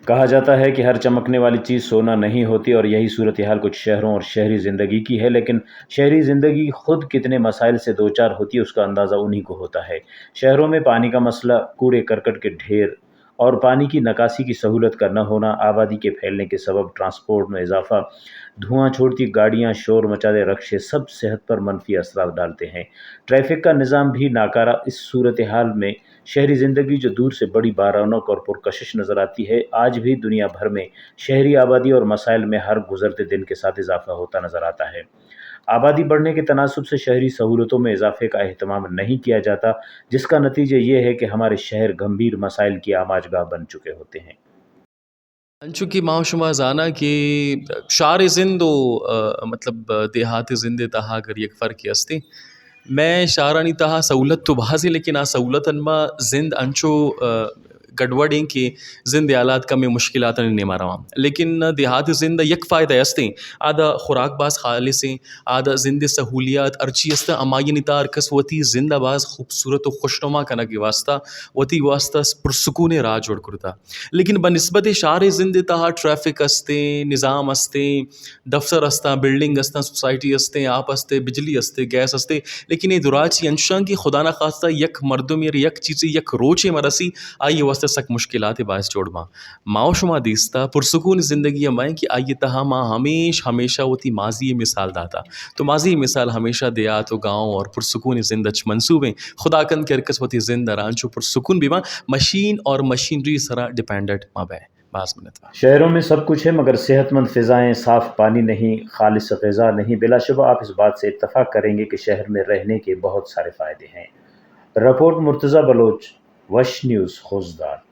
کہا جاتا ہے کہ ہر چمکنے والی چیز سونا نہیں ہوتی، اور یہی صورتحال کچھ شہروں اور شہری زندگی کی ہے، لیکن شہری زندگی خود کتنے مسائل سے دوچار ہوتی ہے، اس کا اندازہ انہی کو ہوتا ہے۔ شہروں میں پانی کا مسئلہ، کوڑے کرکٹ کے ڈھیر اور پانی کی نکاسی کی سہولت کا نہ ہونا، آبادی کے پھیلنے کے سبب ٹرانسپورٹ میں اضافہ، دھواں چھوڑتی گاڑیاں، شور مچاتے رکشے، سب صحت پر منفی اثرات ڈالتے ہیں۔ ٹریفک کا نظام بھی ناکارہ۔ اس صورتحال میں شہری زندگی، جو دور سے بڑی بارونق اور پرکشش نظر آتی ہے، آج بھی دنیا بھر میں شہری آبادی اور مسائل میں ہر گزرتے دن کے ساتھ اضافہ ہوتا نظر آتا ہے۔ آبادی بڑھنے کے تناسب سے شہری سہولتوں میں اضافے کا اہتمام نہیں کیا جاتا، جس کا نتیجہ یہ ہے کہ ہمارے شہر گھمبیر مسائل کی آماج گاہ بن چکے ہوتے ہیں۔ انچو کہ ما و شما زاناں کہ شار زند و، آ، مطلب، دیہات زند تہا اگر یک فرقے ہستیں، مئے شارانی تہا سہولت تو بازیں، لیکن آ سہولتن ما زند انچو، آ، گڑبڑیں کہ زند حالات کمیں مشکلاتانی نیما رواں۔ لیکن دیہات زند یک فائدہ ہستیں، آدا خوراک باز خالصیں، آدا زند سہولیات ہرچی ہستیں، ہمایانی تہا ہر کس وتی زند باز خوبصورت و خوشنما کنگ واسطہ، وتی واسطہ پرسکونیں راہ جوڑ کرتا۔ لیکن بہ نسبت شار زند تہا ٹریفک ہستیں، نظام ہستیں، دفتر ہستاں، بلڈنگ ہستاں، سوسائٹی ہستیں، آپ ہستیں، بجلی ہستیں، گیس ہستیں، لیکن اے دراچی انچشاں کہ خدا نخواستہ یک مردمے یک چیزے یک روچے مرسی، آئی واسطہ سک مشکلات باعث جوڑ باں۔ ما و شما دیستا پرسکون زندگی ہمائیں کہ آئی تہا ما ہمیش ہمیشہ وتی ماضی مثال داتا۔ تو ماضی مثال ہمیشہ دیہات و گاؤں اور پرسکون زند اچ منسوب ہیں۔ خدا کند کہ ہر کس وتی زند ء را انچو پرسکون بیباں، مشین اور مشینری سرا ڈیپینڈنٹ مہ بئے۔ باز منت وار۔ شہروں میں سب کچھ ہے، مگر صحت مند فضائیں، صاف پانی نہیں، خالص غذا نہیں۔ بلا شبہ آپ اس بات سے اتفاق کریں گے کہ شہر میں رہنے کے بہت سارے فائدے ہیں۔ رپورٹ مرتضی بلوچ، وش نیوز، خضدار۔